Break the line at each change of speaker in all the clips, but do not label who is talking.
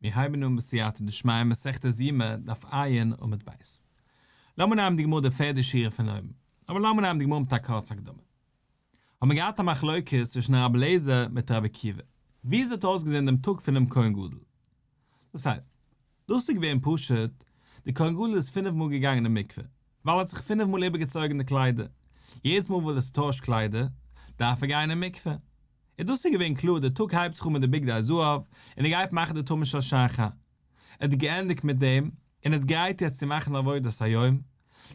מיר הייבן אן בסייעתא דשמיא מסכת יומא דף ע' עמוד ב'. לאמיר נעמען די גמרא די פערדע שורה פון אויבן, אבער לאמיר נעמען די גמרא מיט א קורצע הקדמה. האבן מיר געהאט א מחלוקת צווישן רבי אליעזר מיט רבי עקיבא, ווי עס האט אויסגעזען דעם טאג פונעם כהן גדול. דאס הייסט, דאס איז געווען פשוט, דער כהן גדול איז פינף מאל געגאנגען אין מקווה, ווייל ער האט זיך פינף מאל איבערגעצויגן די קליידער, יעדעס מאל וואס ער טוישט קליידער, דארף ער גיין אין מקווה. און דאס איז געווען קלאר, די טאג הייבט זיך אן מיט די בגדי זהב, און ער גייט מאכן די תמיד של שחר. ער האט געענדיגט מיט דעם, און איז גרייט יעצט צו מאכן עבודת היום,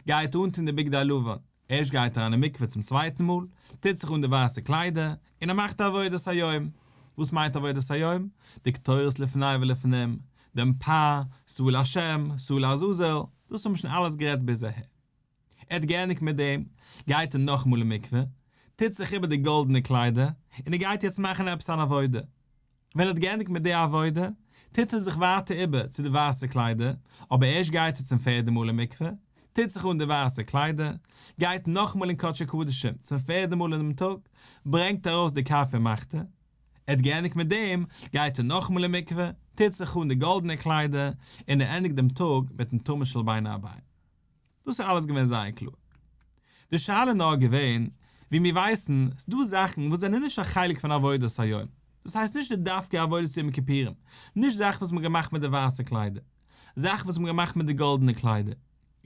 גייט אנטון די בגדי לבן, ערשט גייט ער אריין אין מקווה צום צווייטן מאל, טוט זיך אן די ווייסע קליידער, און ער מאכט עבודת היום. וואס מיינט עבודת היום? די קטורת לפני ולפנים, דעם פר, שעיר להשם, שעיר לעזאזל, דאס האבן מיר שוין אלעס גערעדט ביז אהער. ער האט געענדיגט מיט דעם, גייט ער נאכאמאל אין מקווה, טוט זיך איבער די גאלדענע קליידער, און ער גייט יעצט מאכן עפעס אן עבודה. ווען ער האט געענדיגט מיט די עבודה, טוט ער זיך ווייטער איבער צו די ווייסע קליידער, אבער ערשט גייט ער צום פערדע מאל אין מקווה, טוט זיך אן די ווייסע קליידער, גייט נאכאמאל אין קדשי קדשים צום פערדע מאל אינעם טאג, ברענגט ארויס די כף ומחתה. ער האט געענדיגט מיט דעם, גייט ער נאכאמאל אין מקווה, טוט זיך אן די גאלדענע קליידער, און ער ענדיגט דעם טאג מיטן תמיד של בין הערביים. דאס איז אלעס געווען זייער קלאר. די שאלה איז נאר געווען, ווי מיר ווייסן, ס'דא זאכן וואס זענען נישט א חלק פון עבודת היום, דאס הייסט נישט די דווקא עבודת יום הכיפורים, נישט זאכן וואס מ'האט געמאכט מיט די ווייסע קליידער, זאכן וואס מ'האט געמאכט מיט די גאלדענע קליידער.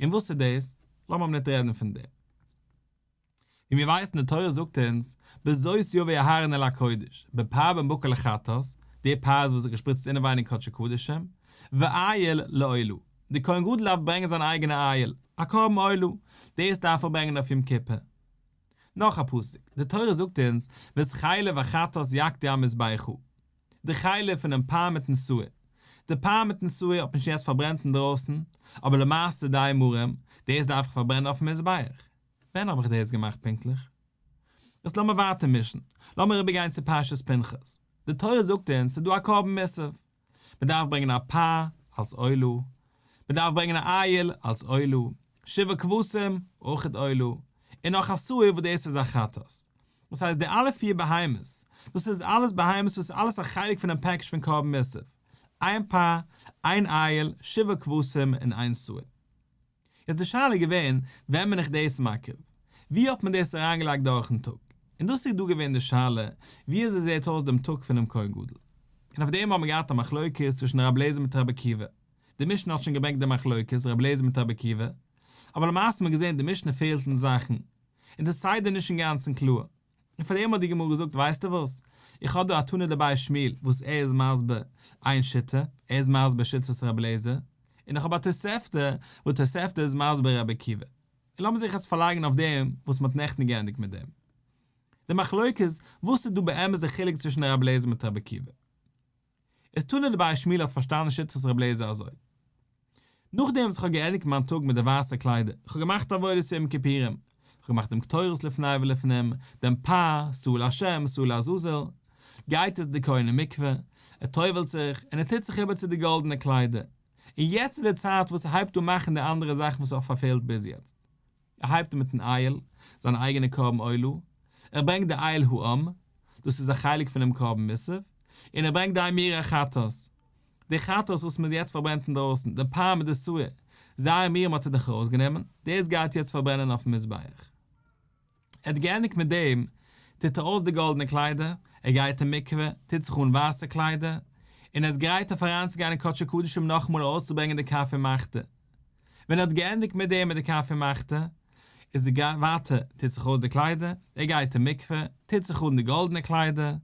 און וואס איז דאס? לאמיר ניט רעדן פון דעם. ווי מיר ווייסן די תורה זאגט אונז, בזאת יבא אהרן אל הקודש, בפר בן בקר לחטאת, די פר איז וואס איז געשפריצט אינעווייניג קדשי קדשים, ואיל לעולה, די כהן גדול דארף ברענגען זיין אייגענע איל, א קרבן עולה, דאס דארף ער ברענגען אויף יום כיפור. נאך א פסוק, די תורה זאגט אונז, ואת חלב החטאת יקטיר המזבחה, די חלב פונעם פר מיטן שעיר, די פר מיטן שעיר האט מען שוין יעצט פארברענט אינדרויסן, אבער למעשה די אימורים, דאס דארף איך פארברענען אויפן מזבח. ווען האב איך דאס געמאכט פונקטליך? יעצט לאמיר ווייטער מישן, לאמיר איבערגיין צו פרשת פנחס, די תורה זאגט אונז ס'איז דא א קרבן מוסף, מען דארף ברענגען א פר אלס עולה, מען דארף ברענגען א איל אלס עולה, שבעה כבשים אויכעט עולה, און נאך א שעיר וואס דאס איז א חטאת. דאס הייסט די אלע פיר בהמות, דאס איז אלעס בהמות וואס איז אלעס א חלק פונעם package פון קרבן מוסף, איין פר, איין איל, שבעה כבשים און איין שעיר. איז די שאלה געווען ווען בין איך דאס מקריב? ווי האט מען דאס אריינגעלייגט דורכן טאג? און דאס איז דא געווען די שאלה ווי אזוי זעט אויס דעם טאג פונעם כהן גדול? און אויף דעם האט מען געהאט א מחלוקת צווישן רבי אליעזר מיט רבי עקיבא, די משנה האט שוין געברענגט די מחלוקת רבי אליעזר מיט רבי עקיבא, אבער למעשה האט מען געזען די משנה פעלט אין זאכן, און די סדר איז נישט אינגאנצן קלאר. און פאר דעם האט די גמרא געזאגט ווייסטו וואס, איך האב דא א תנא דבי שמואל וואס ער איז מסביר איין שיטה, ער איז מסביר שיטת רבי אליעזר, און איך האב א תוספתא וואס תוספתא איז מסביר רבי עקיבא. און לאמיר זיך יעצט פארלייגן אויף דעם וואס מ'האט נעכטן געענדיגט מיט דעם. די מחלוקת, וואס איז דא באמת די חילוק צווישן רבי אליעזר מיט רבי עקיבא? איז תנא דבי שמואל האט פארשטאנען שיטת רבי אליעזר אזוי. נאכדעם וואס איך האב געענדיגט מיין טאג מיט די ווייסע קליידער, איך האב געמאכט עבודת יום כיפורים, איך האב געמאכט דעם קטורת לפני ולפנים, דעם פר, שעיר להשם, שעיר לעזאזל, גייט עס די כהן אין מקווה, ער טובל'ט זיך, און ער טוט זיך איבער צו די גאלדענע קליידער. און יעצט איז די צייט וואס ער הייבט אן מאכן די אנדערע זאכן וואס ער האט פארפעלט ביז יעצט. ער הייבט אן מיטן איל, זיין אייגענע קרבן עולה, ער ברענגט די איל העם, דאס איז א חלק פונעם קרבן מוסף, און ער ברענגט די אימורי החטאת, די חטאת וואס מען האט יעצט פארברענט אינדרויסן, די פר מיט די שעיר, זייער אימורים האט ער דאך ארויסגענומען, דאס גייט יעצט פארברענען אויפן מזבח. ער האט געענדיגט מיט דעם, טוט ער אויס די גאלדענע קליידער, ער גייט אין מקווה, טוט זיך אן ווייסע קליידער, און ער איז גרייט אויף אריינצוגיין אין קדשי קדשים נאכאמאל ארויסצוברענגען די כף ומחתה. ווען ער האט געענדיגט מיט דעם מיט די כף ומחתה, איז ער גייט ווייטער, טוט זיך אויס די קליידער, ער גייט אין מקווה, טוט זיך אן די גאלדענע קליידער,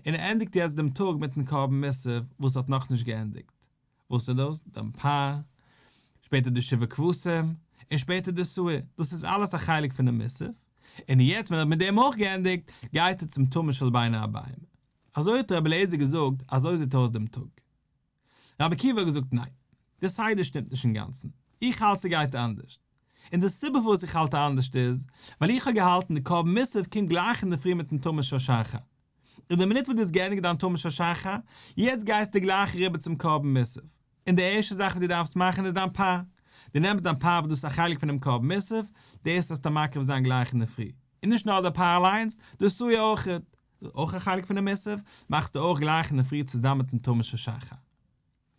און ער ענדיגט יעצט דעם טאג מיטן קרבן מוסף וואס האט נאכנישט געענדיגט. וואס איז דאס? דעם פר, שפעטער די שבעה כבשים, און שפעטער די שעיר, דאס איז אלעס א חלק פונעם מוסף, און יעצט ווען ער האט מיט דעם אויך געענדיגט, גייט ער צום תמיד של בין הערביים. אזוי האט רבי אליעזר געזאגט, אזוי זעט אויס דעם טאג. רבי עקיבא האט געזאגט ניין, די סדר שטימט נישט אינגאנצן, איך האלט ס'גייט אנדערשט, און די סיבה פארוואס איך האלט אנדערשט איז, ווייל איך האב געהאלטן די קרבן מוסף קומט גלייך אינדערפרי מיטן תמיד של שחר, אין די מינוט וואס דו האסט געענדיגט דיין תמיד של שחר, יעצט גייסטו גלייך אריבער צום קרבן מוסף, און די ערשטע זאך וואס דו דארפסט מאכן איז דיין פר, דו נעמסט דיין פר וואס דאס איז א חלק פונעם קרבן מוסף, דאס זאלסטו מקריב זיין גלייך אינדערפרי, און נישט נאר די פר אליינס, די שעיר אויכעט, אויך א חלק פונעם מוסף, מאכסטו אויך גלייך אינדערפרי צוזאמען מיטן תמיד של שחר.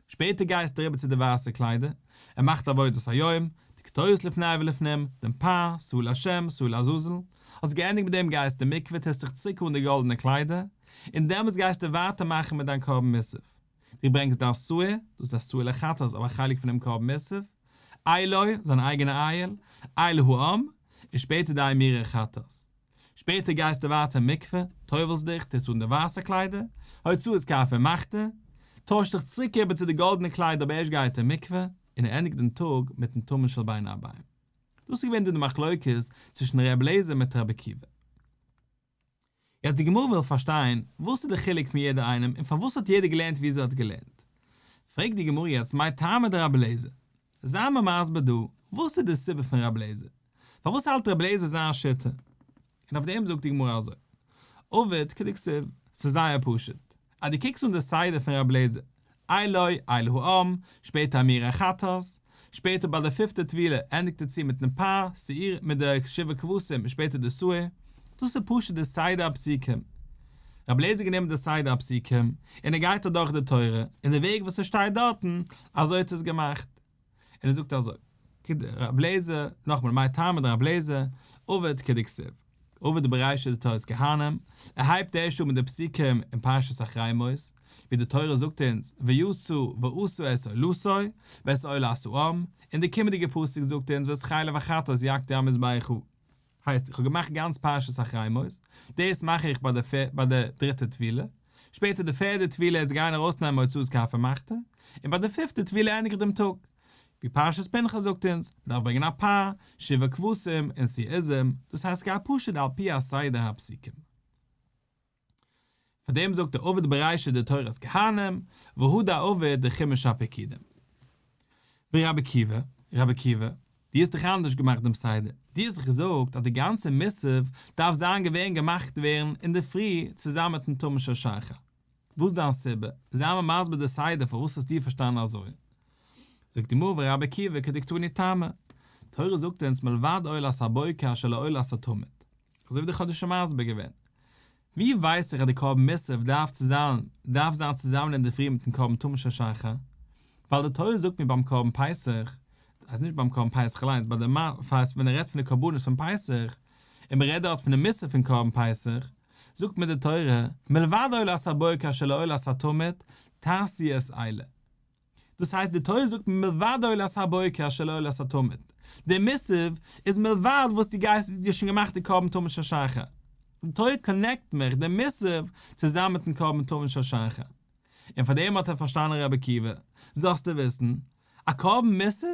שפעטער גייסטו אריבער צו די ווייסע קליידער, ער מאכט עבודת היום, די קטורת לפני ולפנים, דעם פר, שעיר להשם, שעיר לעזאזל, האסט געענדיגט מיט דעם גייסטו אין מקווה טוסט דיך צוריק אן די גאלדענע קליידער, און דעמאלטס גייסטו ווייטער מאכן מיט דיין קרבן מוסף. דו ברענגסט דיין שעיר, דאס איז א שעיר לחטאת אבער א חלק פונעם קרבן מוסף, אילו, זיין אייגענע איל, איל העם, און שפעטער די אימורי חטאת. שפעטער גייסטו ווייטער אין מקווה, טובל'סט דיך, טוסט אן די ווייסע קליידער, הוצאת כף ומחתה, טוישט דיך צוריק איבער צו די גאלדענע קליידער אבער ערשט גייט אין מקווה, און ער ענדיגט דעם טאג מיטן תמיד של בין הערביים. דאס איז געווען דא די מחלוקת צווישן ר' אליעזר מיט רבי עקיבא. יעצט די גמרא וויל פארשטיין וואס איז די חילוק פון יעדער איינעם און פארוואס האט יעדער געלערנט ווי אזוי ער האט געלערנט. פרעגט די גמרא יעצט מאי טעמא דרבי אליעזר, זיי מיר מסביר דא וואס איז די סיבה פון רבי אליעזר, פארוואס האלט רבי אליעזר זיין שיטה? און אויף דעם זאגט די גמרא אזוי, עביד כדכתיב, ס'איז זייער פשוט, אז דו קוקסט אן די סדר פון רבי אליעזר, אילו, איל העם, שפעטער אימורי חטאת, שפעטער ביי די פיפטע טבילה ענדיגט ער צו מיטן פר, שעיר, מיט די שבעה כבשים און שפעטער די שעיר, דאס איז פשוט די סדר הפסוקים. רבי אליעזר האט גענומען די סדר הפסוקים און ער גייט אדורך די תורה, און די וועג וואס עס שטייט דארטן, אזוי האט ער עס געמאכט. און ער זאגט אזוי, רבי אליעזר, נאכאמאל, מאי טעמא דרבי אליעזר, עביד כדכתיב, עביד ברישא דתורת כהנים, ער הייבט ערשט אן מיט די פסוקים אין פרשת אחרי מות, ווי די תורה זאגט אונז, ויצא ועשה את עולתו, ואת עולת העם, און די קומענדיגע פסוק זאגט אונז ואת חלב החטאת יקטיר המזבחה. הייסט, איך האב געמאכט גאנץ פרשת אחרי מות, דאס מאך איך ביי די ביי די דריטע טבילה, שפעטער די פערדע טבילה איז גיין ארויסנעמען הוצאת כף ומחתה, און ביי די פיפטע טבילה ענדיג איך דעם טאג. ווי פרשת פנחס זאגט אונז, מ'דארף ברענגען א פר, שבעה כבשים, און שעיר עזים, דאס הייסט כ'גיי פשוט על פי הסדר הפסוקים. פאר דעם זאגט ער עביד ברישא דתורת כהנים, והדר עביד דחומש הפקודים. ורבי עקיבא, רבי עקיבא, דו האסט דאך אנדערש געמאכט דעם סדר, דו האסט דאך געזאגט אז די גאנצע מוסף דארף זיין געווען געמאכט ווערן אינדערפרי צוזאמען מיטן תמיד של שחר. וואס איז דיין סיבה? זיי מיר מסביר די סדר פארוואס האסטו פארשטאנען אזוי? זאגט די גמרא ורבי עקיבא כדקתני טעמא, תורה זאגט אונז מלבד עולת הבוקר אשר לעולת התמיד, אזוי ווי די כ'האב דיר שוין מסביר געווען. ווי ווייס איך אז די קרבן מוסף דארף צו זיין דארף זיין צוזאמען אינדערפרי מיטן קרבן תמיד של שחר? ווייל די תורה זאגט מיר ביים קרבן פסח, אז נישט ביים קרבן פסח אליינס, ביי די פאסט ווען ער רעדט פון די קרבנות פון פסח, און מען רעדט דארט פון די מוסף פון קרבן פסח, זאגט מיר די תורה, מלבד עולת הבוקר אשר לעולת התמיד, תעשו את אלה. דאס הייסט די תורה זאגט מלבד עולת הבוקר אשר לעולת התמיד, די מוסף איז מלבד וואס דו גייסט דו האסט שוין געמאכט די קרבן תמיד של שחר, די תורה connect מיך די מוסף צוזאמען מיטן קרבן תמיד של שחר, און פאר דעם האט ער פארשטאנען רבי עקיבא, זאלסטו וויסן, א קרבן מוסף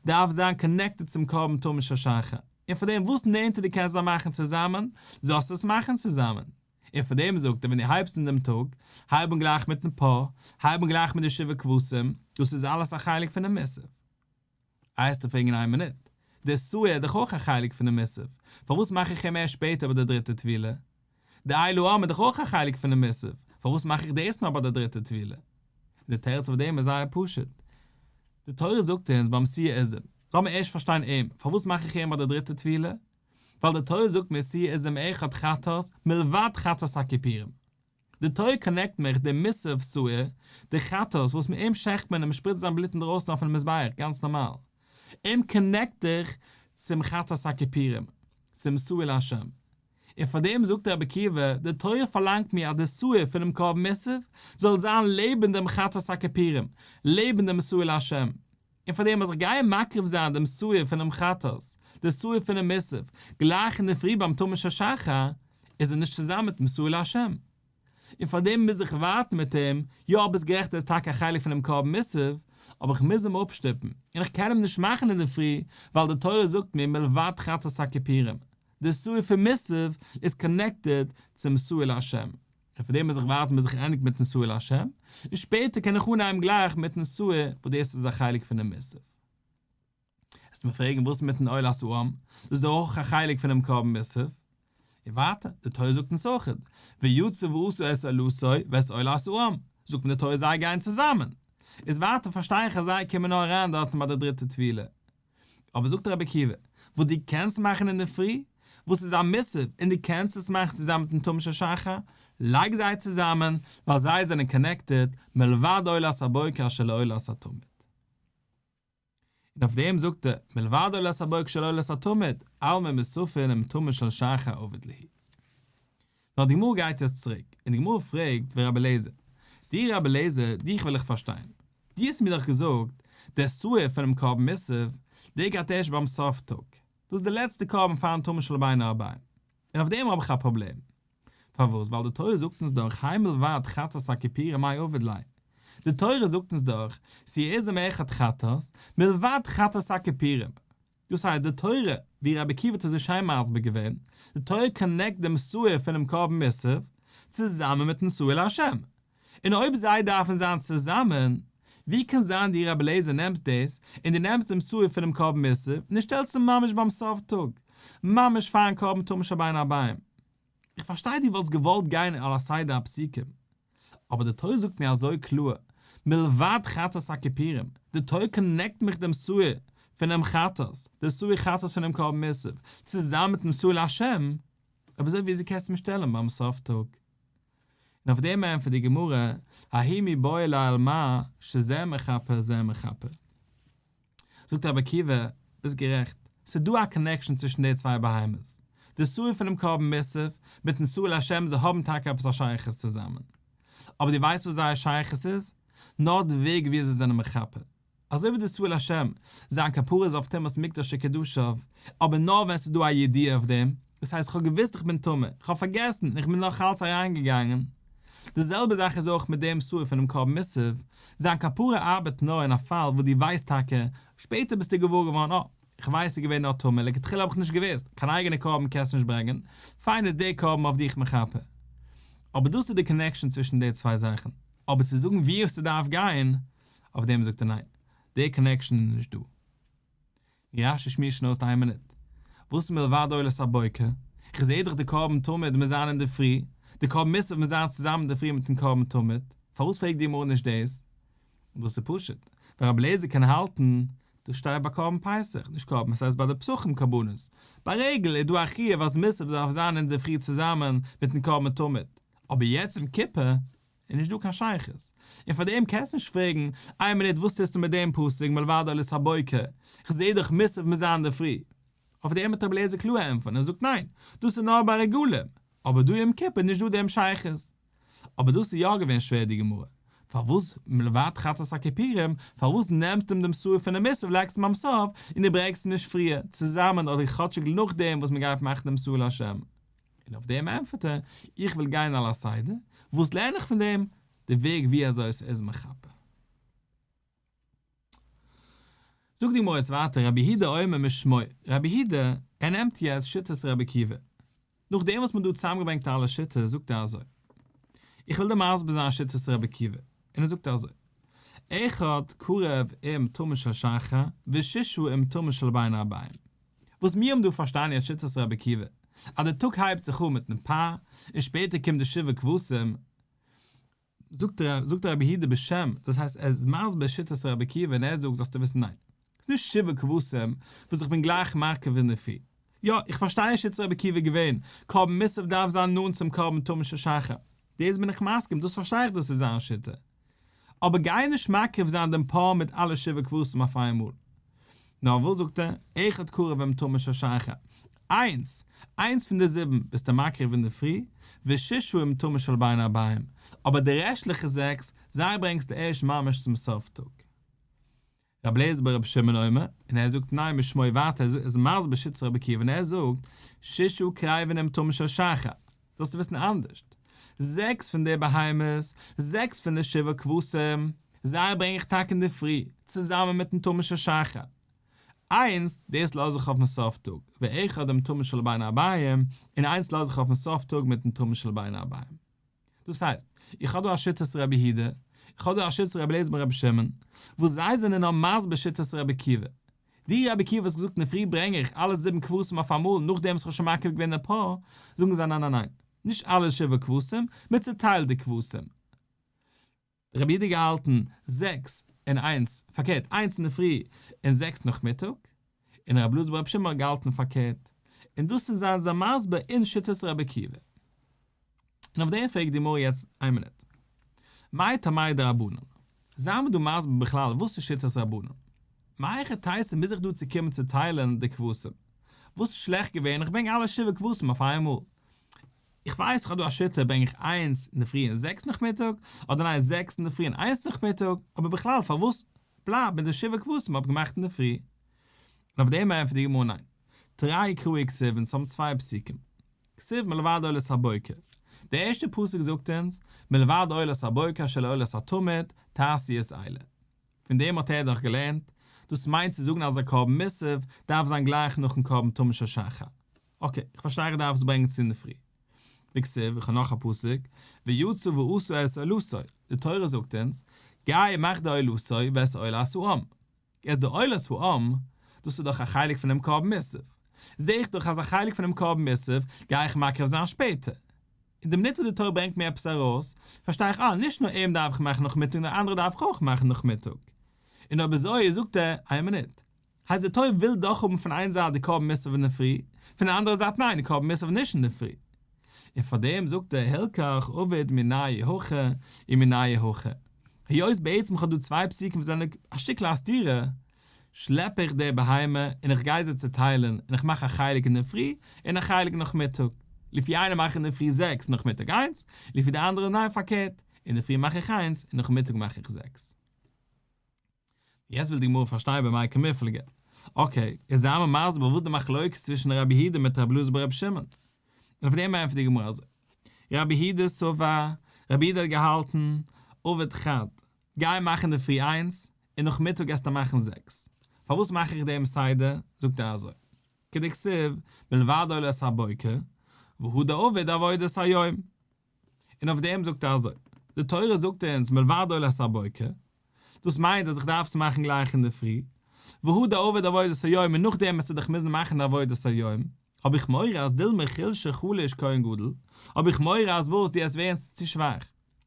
דארף זיין connected צום קרבן תמיד של שחר, און פאר דעם וואס נענטער דו קענסט זיי מאכן צוזאמען, זאלסטו עס מאכן צוזאמען. און פאר דעם זאגט ער ווען דו הייבסט אן דעם טאג, הייב אן גלייך מיטן פר, הייב אן גלייך מיט די שבעה כבשים, דאס איז אלעס א חלק פונעם מוסף. וועסטו פרעגן איין מינוט, דער שעיר איז דאך אויך א חלק פונעם מוסף, פארוואס מאך איך אים ערשט שפעטער ביי די דריטע טבילה? די איל העם איז דאך אויך א חלק פונעם מוסף, פארוואס מאך איך דאס נאר ביי די דריטע טבילה? און די תירוץ אויף דעם איז זייער פשוט, די תורה זאגט אונז ביים שעיר עזים, לאמיר ערשט פארשטיין אים, פארוואס מאך איך אים ביי די דריטע טבילה? ווייל די תורה זאגט מיר שעיר עזים אחד חטאת מלבד חטאת הכיפורים. די תורה connect מיך דעם מוסף שעיר, די חטאת וואס מיט אים שעכט מען און מען שפריצט זיין בלוט אינדרויסן אויפן מזבח, גאנץ נארמאל. אים connect איך צום חטאת הכיפורים, צום שעיר להשם. און פאר דעם זאגט רבי עקיבא, די תורה פארלאנגט מיר אז די שעיר פונעם קרבן מוסף זאל זיין לעבן דעם חטאת הכיפורים, לעבן דעם שעיר להשם. און פאר דעם אז איך גיי מקריב זיין דעם שעיר פונעם חטאת, די שעיר פונעם מוסף, גלייך אינדערפרי ביים תמיד של שחר, איז ער נישט צוזאמען מיטן שעיר להשם. און פאר דעם מוז איך ווארטן מיט אים, יא ביסט גערעכט ער איז טאקע א חלק פונעם קרבן מוסף, אבער איך מוז אים אפשטופן, און איך קען אים נישט מאכן אינדערפרי, ווייל די תורה זאגט מיר מלבד חטאת הכיפורים, די שעיר פון מוסף איז connected צום שעיר להשם. און פאר דעם מוז איך ווארטן ביז איך ענדיג מיטן שעיר להשם, און שפעטער קען איך אנהייבן גלייך מיטן שעיר וואס דאס איז א חלק פונעם מוסף. וועסטו מיר פרעגן וואס מיטן עולת העם, דאס איז דאך אויך א חלק פונעם קרבן מוסף. און ווייטער, די תורה זאגט אונז אויך, ויצא ועשה את עולתו ואת עולת העם, זאגט מיר די תורה זיי גייען צוזאמען. איז ווייטער פארשטיי איך אז זיי קומען נאר אריין דארטן ביי די דריטע טבילה. אבער זאגט רבי עקיבא, וואס דו קענסט מאכן אינדערפרי, וואס איז א מוסף, און דו קענסט עס מאכן צוזאמען מיטן תמיד של שחר, לייג זיי צוזאמען, ווייל זיי זענען קאנעקטעד, מלבד עולת הבוקר אשר לעולת התמיד. און אויף דעם זאגט ער, מלבד עולת הבוקר שלעולת התמיד, אלמא מוספין עם תמיד של שחר עביד להו. נאר די גמרא גייט יעצט צוריק, און די גמרא פרעגט ורבי אליעזר, דו רבי אליעזר, דיך וויל איך פארשטיין. דו האסט מיר דאך געזאגט, דער שעיר פונעם קרבן מוסף, דער גייט ערשט ביים סוף טאג. דאס איז דער לעצטער קרבן פארן תמיד של בין הערביים. און אויף דעם האב איך א פראבלעם. פארוואס? ווייל די תורה זאגט אונז דאך האי מלבד חטאת הכיפורים מאי עביד ליה. די תורה זאגט אונז דאך, שעיר עזים אחד חטאת, מלבד חטאת הכיפורים. דאס הייסט די תורה, ווי רבי עקיבא האט אזוי שיין מסביר געווען, די תורה קאנעקט דעם שעיר פונעם קרבן מוסף, צוזאמען מיטן שעיר להשם. און אויב זיי דארפן זיין צוזאמען, ווי קען זיין דו רבי אליעזר נעמסט דאס, און דו נעמסט דעם שעיר פונעם קרבן מוסף, און דו שטעלסט אים ממש ביים סוף טאג, ממש פארן קרבן תמיד של בין הערביים. איך פארשטיי דו וואלסט געוואלט גיין על הסדר הפסוקים, אבער די תורה זאגט מיר אזוי קלאר, מלבד חטאת הכיפורים, די תורה קאנעקט מיך דעם שעיר פונעם חטאת, די שעיר חטאת פונעם קרבן מוסף, צוזאמען מיטן שעיר להשם, אויב אזוי וויאזוי קענסטו מיר שטעלן ביים סוף טאג? און אויף דעם ענטפערט די גמרא, ההוא מיבעי ליה על מה שזה מכפר זה מכפר. זאגט רבי עקיבא, ביסט גערעכט, ס'איז דא א קאנעקשאן צווישן די צוויי בהמות, די שעיר פונעם קרבן מוסף מיטן שעיר להשם זיי האבן טאקע עפעס א שייכות צוזאמען, אבער דו ווייסט וואס זייער שייכות איז? נאר די וועג ווי אזוי זיי זענען מכפר. אזוי ווי די שעיר להשם, זיין כפרה איז אויף טומאת מקדש וקדשיו, אבער נאר ווען ס'איז דא א ידיעה אויף דעם, דאס הייסט כ'האב געוואוסט איך בין טמא, כ'האב פארגעסן און כ'בין נאך אלץ אריינגעגאנגען. די זעלבע זאך איז אויך מיט דעם שעיר פונעם קרבן מוסף, זיין כפרה ארבעט נאר אין א פאל וואס דו ווייסט טאקע, שפעטער ביסטו געוואר געווארן אה, כ'ווייס ס'איז געווען נאר טמא, לכתחילה האב איך נישט געוואוסט, קיין אייגענע קרבן קענסטו נישט ברענגען, פיין איז דער קרבן אויף דיך מכפר. אבער דאס איז די קאנעקשאן צווישן די צוויי זאכן. אבער צו זאגן ווי ס'דארף גיין, אויף דעם זאגט ער ניין, די קאנעקשאן איז נישט דא. רש"י שמועסט שוין אויס איין מינוט. וואס איז מלבד עולת הבוקר? איך זעה דאך די קרבן תמיד מוז זיין אינדערפרי, די קרבן מוסף מוז זיין צוזאמען אינדערפרי מיטן קרבן תמיד, פארוואס פרעגט די גמרא נישט דאס? און דאס איז פשוט, ווייל רבי אליעזר קען האלטן, דאס שטייט ביי קרבן פסח, נישט קרבן, עס הייסט ביי די פסחים קרבנות, ביי רגל איז דא א חיוב אז מוסף דארף זיין אינדערפרי צוזאמען מיטן קרבן תמיד, אבער יעצט יום כיפור איז נישט דא קיין שייכות, און פאר דעם קענסטו נישט פרעגן, איין מינוט וואס טוסטו מיט דעם פסוק מלבד עולת הבוקר, כ'זעה דאך מוסף מוז זיין אינדערפרי. אויף דעם וועט רבי אליעזר קלאר ענטפערן, ער זאגט ניין, דאס איז נאר ביי רגלים, אבער דא יום כיפור איז נישט דא דעם שייכות. אבער דאס איז יא געווען שווער די גמרא, פארוואס מלבד חטאת הכיפורים, פארוואס נעמסטו אים דעם שעיר פונעם מוסף לייגסט אים ביים סוף, און דו ברענגסט אים נישט פריער, צוזאמען אדער כאטשיג נאכדעם וואס מען גייט מאכן דעם שעיר להשם. און אויף דעם ענטפערט ער, איך וויל גיין על הסדר, וואס לערן איך פון דעם? די וועג ווי אזוי ס'איז מכפר. זאגט די גמרא יעצט ווייטער רבי יהודה אומר משמו, רבי יהודה, ער נעמט יעצט שיטת רבי עקיבא, נאכדעם וואס מען האט דא צוזאמגעברענגט אלע שיטות, זאגט ער אזוי, איך וויל דיר מסביר זיין שיטת רבי עקיבא, און ער זאגט אזוי, אחד קרב עם תמיד של שחר וששה עם תמיד של בין הערביים. וואס מיר האבן דא פארשטאנען יעצט שיטת רבי עקיבא, אז די טאג הייבט זיך אן מיטן פר, און שפעטער קומט די שבעה כבשים, זאגט זאגט רבי יהודה בשם, דאס הייסט ער איז מסביר שיטת רבי עקיבא און ער זאגט זאלסטו וויסן ניין, ס'איז נישט שבעה כבשים וואס איך בין גלייך מקריב אינדערפרי, יא איך פארשטיי שיטת רבי עקיבא געווען, קרבן מוסף דארף זיין נאנט צום קרבן תמיד של שחר, דאס בין איך מסכים, דאס פארשטיי איך דאס איז זיין שיטה. אבער גיי נישט מקריב זיין דעם פר מיט אלע שבעה כבשים אויף איינמאל. נאר וואס זאגט ער, אחד קרב עם תמיד של שחר, איינס, איינס פון די זיבן ביסטו מקריב אינדערפרי, וששה עם תמיד של בין הערביים, אבער די רעשטליכע זעקס, זיי ברענגסטו ערשט ממש צום סוף טאג. רבי אליעזר ברבי שמעון אומר, און ער זאגט ניין משמו ווייטער, ער איז מסביר שיטת רבי עקיבא און ער זאגט, ששה קרבין עם תמיד של שחר, זאלסטו וויסן אנדערשט, זעקס פון די בהמות, זעקס פון די שבעה כבשים, זיי ברענג איך טאקע אינדערפרי, צוזאמען מיטן תמיד של שחר. איינס, דאס לאז איך אויפן סוף טאג, ואחד עם תמיד של בין הערביים, און איינס לאז איך אויפן סוף טאג מיטן תמיד של בין הערביים. דאס הייסט, איך האב דא א שיטת רבי יהודה, איך האב דא א שיטת רבי אליעזר בן רבי שמעון, וואס זיי זענען נאר מסביר שיטת רבי עקיבא. די רבי עקיבא וואס האט געזאגט אינדערפרי ברענג איך אלע זיבן כבשים אויף אמאל נאכדעם וואס איך האב שוין מקריב געווען די פר, זאגן זיי ניין ניין ניין, נישט אלע שבעה כבשים, מען צעטיילט די כבשים. רבי יהודה געהאלטן זעקס און איינס, פארקערט, איינס אינדערפרי און זעקס נאכמיטאג, און רבי אלעזר ברבי שמעון האט געהאלטן פארקערט, און דאס זענען זיי מסביר אין שיטת רבי עקיבא. און אויף דעם פרעגט די גמרא יעצט איין מינוט. מאי טעמייהו דרבנן? זיי מיר דא מסביר בכלל וואס איז שיטת רבנן? מהיכי תיתי מוז איך דא צו קומען צו טיילען די כבשים? וואס איז שלעכט געווען איך ברענג אלע שבעה כבשים אויף איינמאל? איך ווייס איך האב דא א שיטה ברענג איך איינס אינדערפרי און זעקס נאכמיטאג, אדער ניין זעקס אינדערפרי און איינס נאכמיטאג, אבער בכלל פארוואס בלייב מיט די שבעה כבשים האב געמאכט אינדערפרי? און אויף דעם ענטפערט די גמרא ניין, תרי קראי כתיב אונז האבן צוויי פסוקים, כתיב מלבד עולת הבוקר, דער ערשטער פסוק זאגט אונז, מלבד עולת הבוקר אשר לעולת התמיד, תעשו את אלה. פון דעם האט ער דאך געלערנט, דאס מיינט צו זאגן אז א קרבן מוסף דארף זיין גלייך נאכן קרבן תמיד של שחר. אקעי, איך פארשטיי איך דארף עס ברענגען צו אינדערפרי. וכתיב, איך האב נאך א פסוק, ויצא ועשה את עולתו, די תורה זאגט אונז, גיי מאך די עולתו ואת עולת העם. יעצט די עולת העם, דאס איז דאך א חלק פונעם קרבן מוסף. זע איך דאך אז א חלק פונעם קרבן מוסף גיי איך מקריב זיין שפעטער. אין די מינוט וואס די תורה ברענגט מיר עפעס ארויס, פארשטיי איך אה, נישט נאר אים דארף איך מאכן נאכמיטאג נאר אנדערע דארף איך אויך מאכן נאכמיטאג. און אויב אזוי זאגט ער, איין מינוט, הייסט די תורה וויל דאך האבן פון איין זייט די קרבן מוסף אינדערפרי, פון די אנדערע זייט ניין די קרבן מוסף נישט אינדערפרי. און פאר דעם זאגט ער הלכך עביד מינייהו הכי ומינייהו הכי. היות בעצם איך האב דא צוויי פסוקים וואס זענען א שטיקל א סתירה, שלעפ איך די בהמה און איך גיי זיי צעטיילן און איך מאך א חלק אינדערפרי און א חלק נאכמיטאג. לפי איינער מאך איך אינדערפרי זעקס נאכמיטאג איינס, לפי די אנדערע ניין פארקערט, אינדערפרי מאך איך איינס און נאכמיטאג מאך איך זעקס. יעצט וויל די גמרא פארשטיין במאי קמיפלגי. אקעי, איז זיי מיר מסביר וואס די מחלוקת צווישן רבי יהודה מיט רבי אלעזר ברבי שמעון. און אויף דעם ענטפערט די גמרא אזוי. רבי יהודה סבר, רבי יהודה האט געהאלטן, עביד חד, גיי מאך אינדערפרי איינס, און נאכמיטאג גייסטו מאכן זעקס. פארוואס מאך איך דעם סדר? זאגט ער אזוי. כדכתיב, מלבד עולת הבוקר, והא דעביד עבודת היום. און אויף דעם זאגט ער אזוי, די תורה זאגט אונז מלבד עולת הבוקר, דאס מיינט אז איך דארף עס מאכן גלייך אינדערפרי, והא דעביד עבודת היום און נאכדעם וועסטו דאך מוזן מאכן די עבודת היום, האב איך מורא אז דילמא חולשא חליש כהן גדול, האב איך מורא אז וואס דו וועסט ווערן צו שוואך,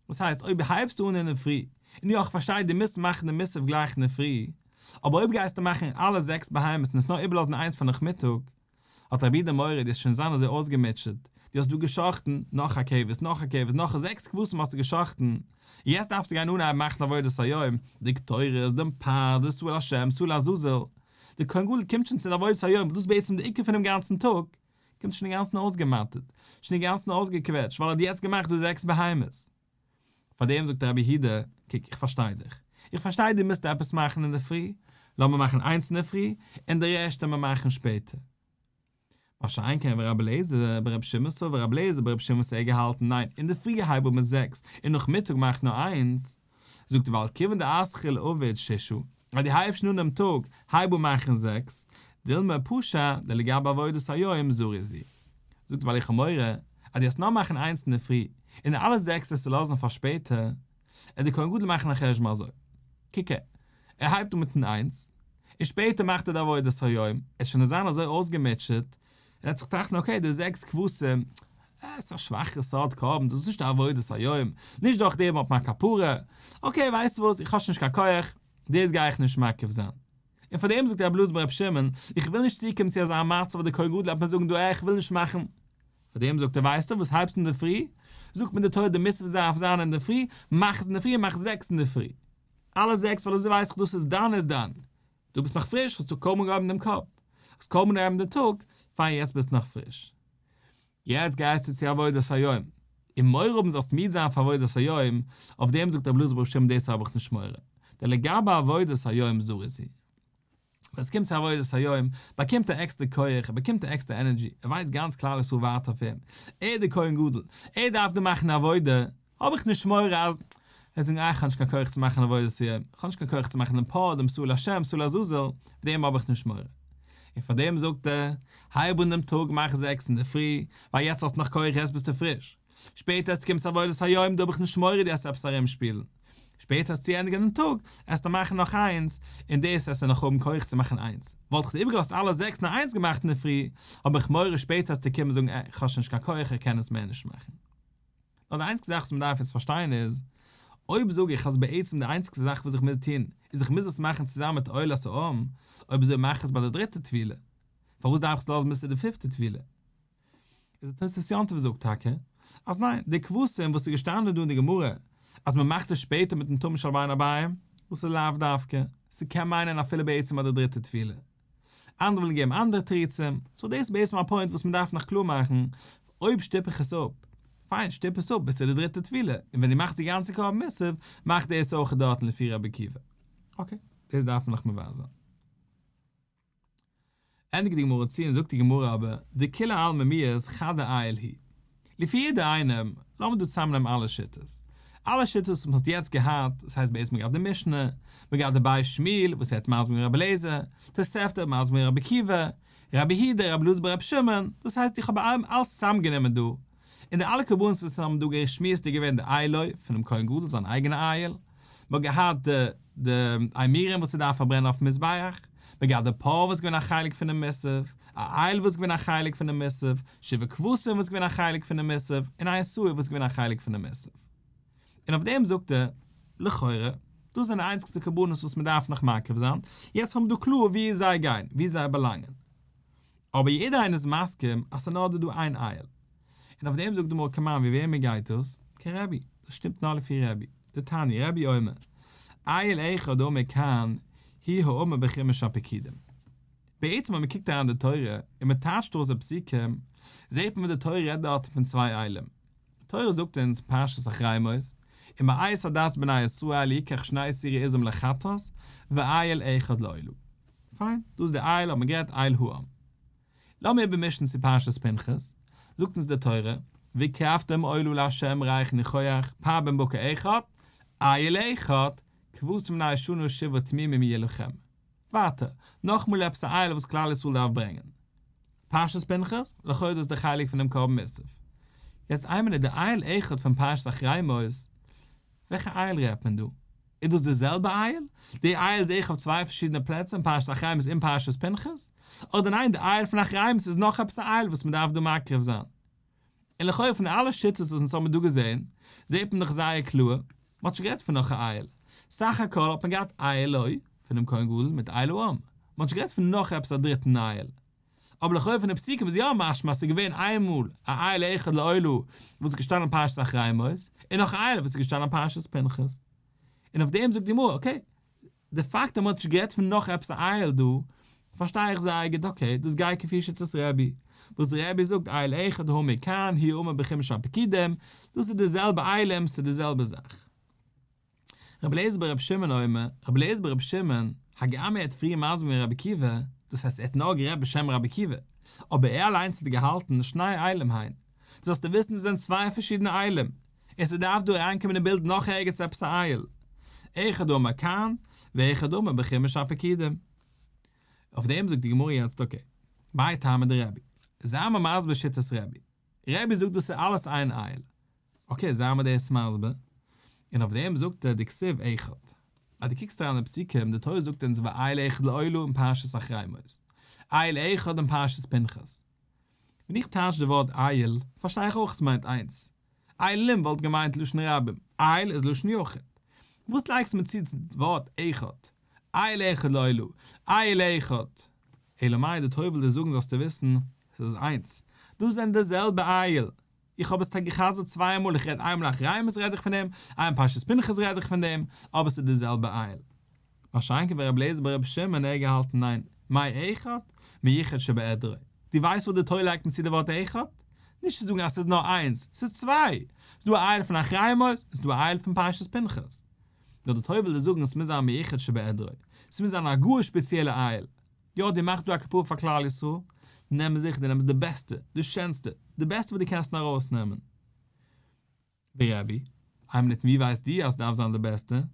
וואס הייסט אויב הייבסטו אן אינדערפרי, און יא איך פארשטיי דו מוזט מאכן די מוסף גלייך אינדערפרי, אבער אויב גייסטו מאכן אלע זעקס בהמות און עס נאר איבערלאזן איינס פאר נאכמיטאג, האט רבי יהודה מורא דו וועסט שוין זיין אזוי אויסגעמוטשעט, דו האסט דא גע'שחט'ן נאך א כבש, נאך א כבש, נאך זעקס כבשים האסטו גע'שחט'ן, יעצט דארפסטו גיין אנהייבן מאכן עבודת היום, די קטורת, דעם פר, די שעיר לשם, שעיר לעזאזל, די כהן גדול קומט שוין צו די עבודת היום, וואס דאס איז בעצם די עיקר פונעם גאנצן טאג, קומט שוין אינגאנצן אויסגעמאטערט, שוין אינגאנצן אויסגעקוועטשט, ווייל ער האט יעצט געמאכט דא זעקס בהמות. פאר דעם זאגט רבי יהודה, קוק, איך פארשטיי דיך, איך פארשטיי דו מוזט עפעס מאכן אינדערפרי, לאמיר מאכן איינס אינדערפרי, און די רעשט וועלן מיר מאכן שפעטער. מה שאין כן ורבי אליעזר ברבי שמעון סבר רבי אליעזר ברבי שמעון וואס ער האט געהאלטן ניין, אינדערפרי הייב אן מיט זעקס, און נאכמיטאג מאך נאר איינס, זאגט ער ווייל כיוון דאתחיל עביד ששה, אז דו הייבסט שוין אן דעם טאג, הייב אן מאכן זעקס, דילמא פשע דלגבי עבודת היום זריז הוא. זאגט ער ווייל איך האב מורא אז דו וועסט נאר מאכן איינס אינדערפרי, און אלע זעקס וועסטו לאזן פאר שפעטער, וועט דער כהן גדול מאכן א חשבון אזוי, קוק ער, ער הייבט אן מיטן איינס, און שפעטער מאכט ער די עבודת היום, ער וועט שוין זיין אזוי אויסגעמוטשעט, און ער וועט זיך טראכטן אקעי די זעקס כבשים, אה, ס'איז א שוואכע סארט קרבן, דאס איז נישט די עבודת היום, נישט דורך דעם האט מען א כפרה, אקעי ווייסטו וואס, איך האב שוין נישט קיין כח, דאס גיי איך נישט מקריב זיין. און פאר דעם זאגט רבי אלעזר ברבי שמעון, איך וויל נישט צוקומען צו אזא מצב וואס דער כהן גדול וועט מיר זאגן דא אה איך וויל נישט מאכן, פאר דעם זאגט ער ווייסטו וואס הייבסט אינדערפרי, זאגט מיר די תורה די מצוה דארף זיין אינדערפרי, מאך עס אינדערפרי און מאך זעקס אינדערפרי, אלע זעקס ווייל אזוי ווייס איך דאס איז done איז done, דו ביסט נאך פריש האסטו קוים אנגעהויבן דעם קאפ, האסט קוים אנגעהויבן די טאג, פיין יעצט ביסט נאך פריש. יעצט גייסטו צו עבודת היום, און מורא האבן זאלסט מיד זיין פאר עבודת היום, אויף דעם זאגט רבי אלעזר ברבי שמעון דאס האב איך נישט מורא, דלגבי עבודת היום זריז הוא. ווען עס קומט צו עבודת היום, באקומט ער עקסטער כח, ער באקומט א עקסטער energy, ער ווייסט גאנץ כלל ישראל ווארט אויף אים, ער איז דער כהן גדול, ער דארף דא מאכן עבודה, האב איך נישט מורא אז ער וועט זאגן אה איך האב נישט קיין כח צו מאכן עבודת היום, איך האב נישט קיין כח צו מאכן דעם פר, דעם שעיר לשם, שעיר לעזאזל, אויף דעם האב איך נישט מורא. און פאר דעם זאגט ער, הייב אן דעם טאג מאך זעקס אינדערפרי, ווייל יעצט האסטו נאך כח יעצט ביסטו פריש. שפעטער עס קומט צו עבודת היום דא האב איך נישט מורא דו עסט עפעס ארומשפילן. שפעטער עסט צוענדיגן דעם טאג, עסטו מאכן נאך איינס, און דאס עסטו נאך האבן כח צו מאכן איינס. וואלט איך דיר איבערגעלאזט אלע זעקס נאר איינס געמאכט אינדערפרי, האב איך מורא שפעטער עסטו קומען זאגן אה, איך האב שוין נישט קיין כח איך קען עס מער נישט מאכן. נאר די איינציגסטע זאך וואס מען דארף יעצט פארשטיין איז, אויב זאג איך אז בעצם די איינציגסטע זאך וואס איך מוז טון איז איך מוז עס מאכן צוזאמען מיט עולת העם, אויב אזוי מאך עס ביי די דריטע טבילה, פארוואס דארף איך עס לאזן ביז צו די פיפטע טבילה? איז די תוספות יום טוב זאגט טאקע, אז ניין, די כבשים וואס איז געשטאנען דא אין די גמרא אז מען מאכט עס שפעטער מיטן תמיד של בין הערביים, דאס איז לאו דווקא, ס'קען מיינען אפילו בעצם ביי די דריטע טבילה. אנדערע ווילן געבן אנדערע תירוצים, so דאס איז בעצם א point וואס מען דארף נאך קלאר מאכן, אויב שטופ איך עס אפ, פיין שטופ עס אפ ביז צו די דריטע טבילה, און ווען דו מאכסט די גאנצע קרבן מוסף, מאך דאס אויך דארטן לפי רבי עקיבא. Okay, דאס דארף מען נאך מבאר זיין. ענדיגט די גמרא צו און זאגט די גמרא אבער, דכולי עלמא מיהת חדא איל היא. לפי יעדער איינעם, לאמיר דא צוזאמנעמען אלע שיטות. אלע שיטות וואס מ'האט יעצט געהאט, דאס הייסט בעצם מ'האט געהאט די משנה, מ'האט געהאט די בית שמואל וואס ער האט מסביר געווען רבי אליעזר, תוספתא האט מסביר געווען רבי עקיבא, רבי יהודה, רבי אלעזר ברבי שמעון, דאס הייסט איך האב אלעס צוזאמגענומען דא, און די אלע קרבנות וואס האבן דא געשמועסט איז געווען די אילו פונעם כהן גדול זיין אייגענע איל, מ'האט געהאט די די אימורים וואס ס'דארף פארברענען אויפן מזבח, מ'האט געהאט די פר וואס איז געווען א חלק פונעם מוסף, א איל וואס איז געווען א חלק פונעם מוסף, שבעה כבשים וואס איז געווען א חלק פונעם מוסף, און איין שעיר וואס איז געווען א חלק פונעם מוסף. און אויף דעם זאגט ער, לכאורה, דאס זענען די איינציגסטע קרבנות וואס מ'דארף נאך מקריב זיין, יעצט האבן מיר דא קלאר וואו זיי גייען, וואו זיי באלאנגען. אבער יעדער איינער איז מסכים אז ס'איז נאר דא דא איין איל. און אויף דעם זאגט די גמרא כמאן ווי וועמען גייט דאס? כרבי, דאס שטימט נאר לפי רבי, דתניא רבי אומר, איל אחד האמור כאן הוא האמור בחומש הפקודים. בעצם ווען מ'קוקט אריין די תורה און מ'טייטשט אויס די פסוקים, זעט מען ווי די תורה רעדט דארט פון צוויי אילים. די תורה זאגט אונז פרשת אחרי מות, ומאת עדת בני ישראל יקח שני שעירי עזים לחטאת ואיל אחד לעולה. פיין, דא איז די איל האט מען גערעדט איל העם. לאמיר איבערמישן צו פרשת פנחס, זאגט אונז די תורה, והקרבתם עולה לה' ריח ניחוח, פר בן בקר אחד, איל אחד, כבשים בני שנה שבעה תמימים יהיו לכם. ווייטער, נאכאמאל עפעס א איל וואס כלל ישראל דארף ברענגען. פרשת פנחס, לכאו' איז דאס די חלק פונעם קרבן מוסף. יעצט איין מינוט, די איל אחד פון פרשת אחרי מות, וועלכע איל רעדט מען דא? איז דאס די זעלבע איל? די איל זעה איך אויף צוויי פארשידענע פלעצער אין פרשת אחרי מות און פרשת פנחס? אדער ניין די איל פון אחרי מות איז נאך עפעס א איל וואס מען דארף דא מקריב זיין? און לכאו' פון אלע שיטות וואס אונז האבן דא געזען זעט מען דאך זייער קלאר, מען האט נישט גערעדט פון נאך א איל, סך הכל האט מען געהאט אילו פונעם כהן גדול מיט איל העם, מען האט נישט גערעדט פון נאך עפעס א דריטן איל. אבער לכאו' פון די פסוקים איז יא משמע אז ס'איז געווען איינמאל א איל אחד לעולה וואס איז געשטאנען אין פרשת אחרי מות, און נאך א איל וואס איז געשטאנען אין פרשת פנחס. און אויף דעם זאגט די גמרא, okay, די פאקט אז מ'האט נישט גערעדט פון נאך עפעס א איל דא, פארשטיי איך זייער גוט, okay, דאס גייט כפי שיטת רבי, וואס רבי זאגט איל אחד האמור כאן הוא האמור בחומש הפקודים, דאס איז די זעלבע אילים, ס'איז די זעלבע זאך. רבי אליעזר ברבי שמעון אומר, רבי אליעזר ברבי שמעון, הגם ער האט פריער מסביר געווען רבי עקיבא, דאס הייסט ער האט נאר גערעדט בשם רבי עקיבא, אבער ער אליינס האט געהאלטן שני אילים הן. זאלסטו וויסן דאס זענען צוויי פארשידענע אילים, און ס'דארף דא אריינקומען אין בילד נאך ערגעץ עפעס א איל. אחד האמור כאן, ואחד האמור בחומש הפקודים. אויף דעם זאגט די גמרא יעצט okay, מאי טעמא דרבי, זיי מיר מסביר שיטת רבי. רבי זאגט דאס איז אלעס איין איל. okay, זיי מיר דאס מסביר. און אויף דעם זאגט ער דכתיב אחד. אז דו קוקסט אריין אין פסוקים, די תורה זאגט אונז ואיל אחד לעולה אין פרשת אחרי מות. איל אחד אין פרשת פנחס. ווען איך טייטש די ווארט איל, פארשטיי איך אויך עס מיינט איינס. אילים וואלט געמיינט לשון רבים, איל איז לשון יחיד. וואס לייגסטו מיר צו צו די ווארט אחד? איל אחד לעולה, איל אחד. אלא מאי די תורה וויל דיר זאגן זאלסטו וויסן, עס איז איינס. דאס זענען די זעלבע איל. איך האב עס טאקע גע'חזר'ט צוויי מאל, איך רעד איינמאל אחרי מות רעד איך פון דעם, איין פרשת פנחס רעד איך פון דעם, אבער עס איז די זעלבע איל. מה שאין כן ביי רבי אליעזר ברבי שמעון ער געהאלטן ניין, מאי אחד? מיוחד שבעדרו. דו ווייסט וואס די תורה לייגט מיר צו די ווארט אחד? נישט צו זאגן אז ס'איז נאר איינס, ס'איז צוויי! ס'איז דא א איל פון אחרי מות, און ס'איז דא א איל פון פרשת פנחס. נאר די תורה וויל דיר זאגן ס'מוז זיין מיוחד שבעדרו, ס'מוז זיין א גאר שפעציעלע איל. יא דו מאכסט דא א כפרה פאר כלל ישראל, נעם זיכער דו נעמסט די בעסטע, די שענסטע, די בעסטע וואס דו קענסט נאר ארויסנעמען. ורבי, איין מינוט ווי ווייסט דו אז ס'דארף זיין די בעסטע? און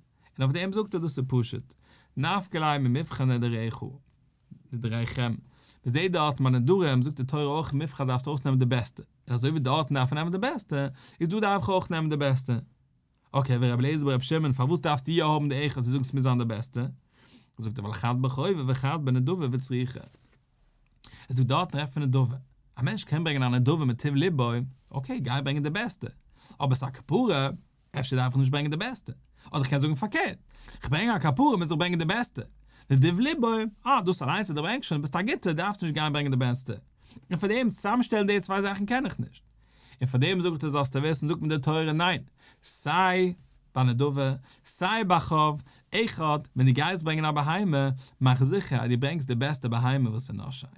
אויף דעם זאגט ער דאס איז פשוט, נפקא ליה ממובחר נדריך, נדריכם, מ'זעט דארט ביי נדרים זאגט די תורה אויך מובחר דארפסט אויסנעמען די בעסטע, און אזוי ווי דארטן דארף מען נעמען די בעסטע, איז דא דארף איך אויך נעמען די בעסטע. okay, ורבי אליעזר ברבי שמעון, פארוואס דארפסטו יא האבן די אחד צו זאגן ס'מוז זיין די בעסטע? זאגט ער ווייל חד בחובה וחד בנדבה וצריכא. ער זאגט דארטן רעדט פון נדבה, א מענטש קען ברענגען א נדבה מטוב ליבו, okay גיי ברענגען די בעסטע, אבער ס'איז א כפרה, אפשר דארף איך נישט ברענגען די בעסטע, אדער איך קען זאגן פארקערט, איך ברענג א כפרה מוז איך ברענגען די בעסטע, נדיב ליבו, אה דאס אליינס אז דו ברענגסט שוין ביסט א גוטער דארפסט נישט גיין ברענגען די בעסטע, און פאר דעם צוזאמשטעלן די צוויי זאכן קען איך נישט. און פאר דעם זאגט ער זאלסטו וויסן, זאגט מיר די תורה ניין, סיי ביי נדבה, סיי ביי חוב, אחד, ווען דו גייסט ברענגען א בהמה, מאך זיכער אז דו ברענגסט די בעסטע בהמה וואס איז נאר שייך.